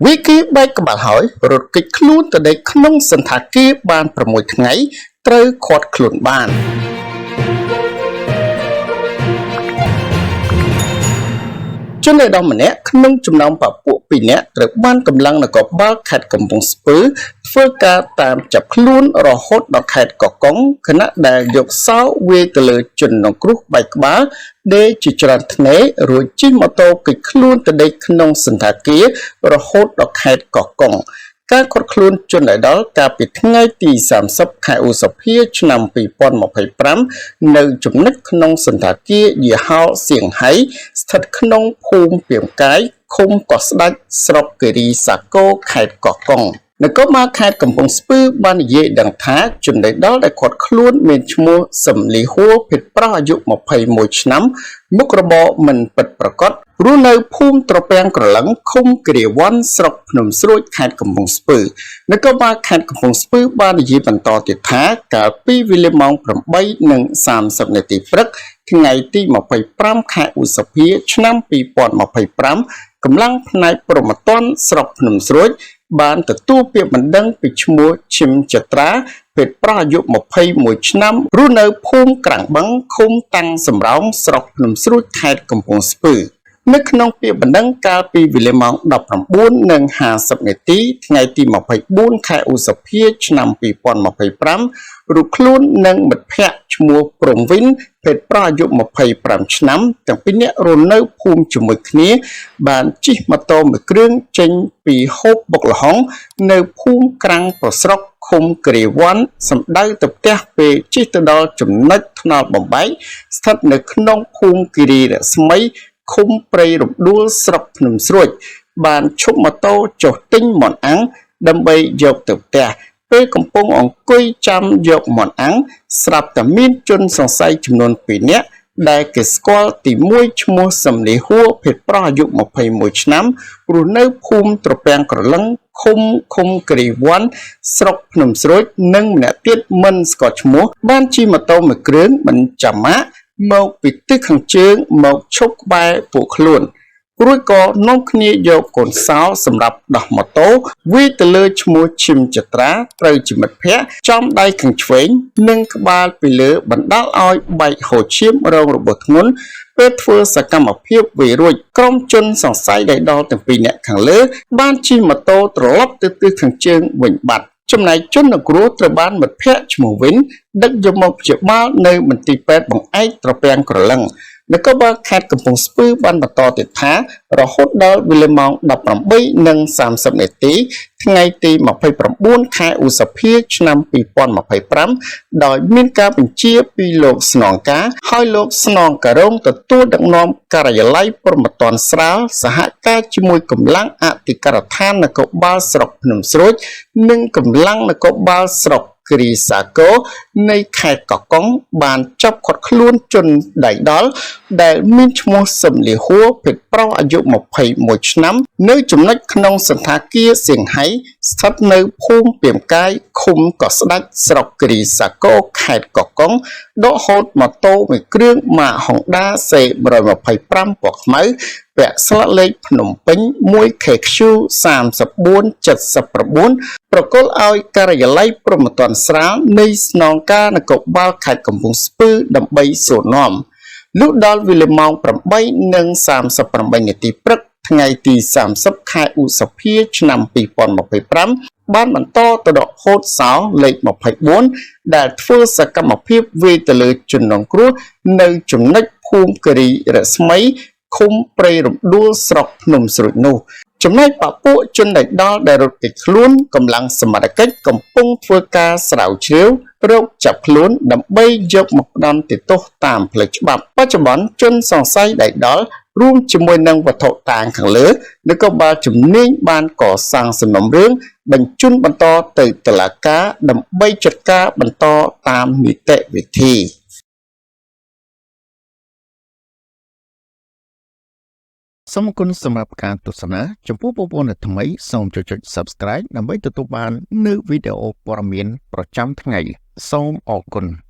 វាយគេបែកក្បាលហើយរត់គេចខ្លួនទៅដេកក្នុងសណ្ឋាគារបាន6ថ្ងៃត្រូវឃាត់ខ្លួនបានជនដៃដល់ម្នាក់ក្នុងចំណោមពពួក2នាក់ត្រូវបានកម្លាំងនគរបាលខេត្តកំពង់ស្ពឺធ្វើការតាមចាប់ខ្លួនរហូតដល់ខេត្តកោះកុងខណៈដែលយកសោវាយទៅលើជនរងគ្រោះបែកក្បាលដេកជាច្រើនថ្នេររួចជិះម៉ូតូគេចខ្លួនទៅដេកក្នុងសណ្ឋាគាររហូតដល់ខេត្តកោះកុងការឃាត់ខ្លួនជនដៃដល់កាលពីថ្ងៃទី30ខែឧសភាឆ្នាំ2025នៅចំណុចក្នុងសណ្ឋាគារយីហោសៀងហៃស្ថិតក្នុងភូមិពាមកាយឃុំកោះស្ដេចស្រុកគិរីសាគរខេត្តកោះកុងនគរបាលខេត្តកំពង់ស្ពឺបាននិយាយដឹងថាជនដៃដល់ដែលឃាត់ខ្លួនមានឈ្មោះសំលីហួរភេទប្រុសអាយុ21ឆ្នាំមុខរបរមិនពិតប្រាកដរស់នៅភូមិត្រពាំងក្រឡឹងឃុំគ្រាវ័នស្រុកភ្នំស្រួចខេត្តកំពង់ស្ពឺនគរបាលខេត្តកំពង់ស្ពឺបាននិយាយបន្តទៀតថាកាលពីវេលាម៉ោង8:30នាទីព្រឹកថ្ងៃទី25ខែឧសភាឆ្នាំ2025កម្លាំងផ្នែកព្រហ្មទណ្ឌស្រុកភ្នំស្រួចបានទទួលពាក្យបណ្ដឹងពីឈ្មោះឈឹមចត្រាភេទប្រុសអាយុ21ឆ្នាំរស់នៅភូមិក្រាំងបឹងឃុំតាំងសំរោងស្រុកភ្នំស្រួចខេត្តកំពង់ស្ពឺនៅក្នុងពាក្យបណ្ដឹងកាលពីវេលាម៉ោង19:50នាទីថ្ងៃទី24ខែឧសភាឆ្នាំ2025រូបខ្លួននិងមិត្តភ័ក្តិឈ្មោះព្រំវិនភេទប្រុសអាយុ25ឆ្នាំទាំងពីរនាក់រស់នៅភូមិជាមួយគ្នាបានជិះម៉ូតូមួយគ្រឿងចេញពីហូបបុកល្ហុងនៅភូមិក្រាំងប្រស្រុកឃុំគ្រាវ័នសម្ដៅទៅផ្ទះពេលជិះទៅដល់ចំណុចថ្នល់បំបែកស្ថិតនៅក្នុងភូមិគិរីរស្មីឃុំព្រៃរំដួលស្រុកភ្នំស្រួចបានឈប់ម៉ូតូចុះទិញមាន់អាំងដើម្បីយកទៅផ្ទះពេលកំពុងអង្គុយចាំយកមាន់អាំងស្រាប់តែមានជនសង្ស័យចំនួន2នាក់ដែលគេស្គាល់ទី1ឈ្មោះសំលីហួរភេទប្រុសអាយុ21ឆ្នាំរស់នៅភូមិត្រពាំងក្រឡឹងឃុំឃុំគិរីវ័នស្រុកភ្នំស្រួចនិងម្នាក់ទៀតមិនស្គាល់ឈ្មោះបានជិះម៉ូតូមួយគ្រឿងមិនចាំម៉ាកមកពីទិសខាងជើងមកឈប់ក្បែរពួកខ្លួនរួចក៏នាំគ្នាយកកូនសោសម្រាប់ដោះម៉ូតូវាយទៅលើឈ្មោះឈឹមចត្រាត្រូវជាមិត្តភ័ក្តិចំដៃខាងឆ្វេងនិងក្បាលពីលើបណ្ដាលឲ្យបែកហូរឈាមរងរបួសធ្ងន់ពេលធ្វើសកម្មភាពវាយរួចក្រុមជនសង្ស័យដែលដល់ទាំងពីរនាក់ខាងលើបានជិះម៉ូតូត្រឡប់ទៅទិសខាងជើងវិញបាត់ចំណែកជនរងគ្រោះត្រូវបានមិត្តភ័ក្តិឈ្មោះវិនដឹកយកមកព្យាបាលនៅមន្ទីរពេទ្យបង្អែកត្រពាំងក្រឡឹងនគរបាលខេត្តកំពង់ស្ពឺបានបន្តទៀតថារហូតដល់វេលាម៉ោង18:30នាទីថ្ងៃទី29ខែឧសភាឆ្នាំ2025ដោយមានការបញ្ជាពីលោកស្នងការហើយលោកស្នងការរងទទួលដឹកនាំការិយាល័យព្រហ្មទណ្ឌស្រាលសហការជាមួយកម្លាំងអធិការដ្ឋាននគរបាលស្រុកភ្នំស្រួចនិងកម្លាំងនគរបាលស្រុកគិរីសាគរនៃខេត្តកោះកុងបានចាប់ឃាត់ខ្លួនជនដៃដល់ដែលមានឈ្មោះសំលីហួរភេទប្រុសអាយុ21ឆ្នាំនៅចំណុចក្នុងសណ្ឋាគារសៀងហៃស្ថិតនៅភូមិពាមកាយឃុំកោះស្ដេចស្រុកគិរីសាគរខេត្តកោះកុងដកហូតម៉ូតូមួយគ្រឿងម៉ាក Honda C125 ពណ៌ខ្មៅពាក់ស្លាកលេខភ្នំពេញ 1KQ 3479ប្រគល់ឲ្យការិយាល័យព្រហ្មទណ្ឌស្រាលនៃស្នងការនគរបាលខេត្តកំពង់ស្ពឺដើម្បីសួរនាំលុះដល់វេលាម៉ោង8:38នាទីព្រឹកថ្ងៃទី30ខែឧសភាឆ្នាំ2025បានបន្តទៅដកហូតសោលេខ24ដែលធ្វើសកម្មភាពវាយទៅលើជនរងគ្រោះនៅចំណុចភូមិគិរីរស្មីឃុំព្រៃរំដួលស្រុកភ្នំស្រួចនោះចំណែកពពួកជនដៃដល់ដែលរត់គេចខ្លួនកម្លាំងសមត្ថកិច្ចកំពុងធ្វើការស្រាវជ្រាវរកចាប់ខ្លួនដើម្បីយកមកផ្ដន្ទាទោសតាមផ្លូវច្បាប់បច្ចុប្បន្នជនសង្ស័យដៃដល់រួមជាមួយនឹងវត្ថុតាងខាងលើនគរបាលជំនាញបានកសាងសំណុំរឿងបញ្ជូនបន្តទៅតុលាការដើម្បីចាត់ការបន្តតាមនីតិវិធី សូមអរគុណសម្រាប់ការទស្សនាចំពោះបងប្អូនដែលថ្មីសូមចុច Subscribe ដើម្បីទទួលបាននូវវីដេអូព័ត៌មានប្រចាំថ្ងៃសូមអរគុណ។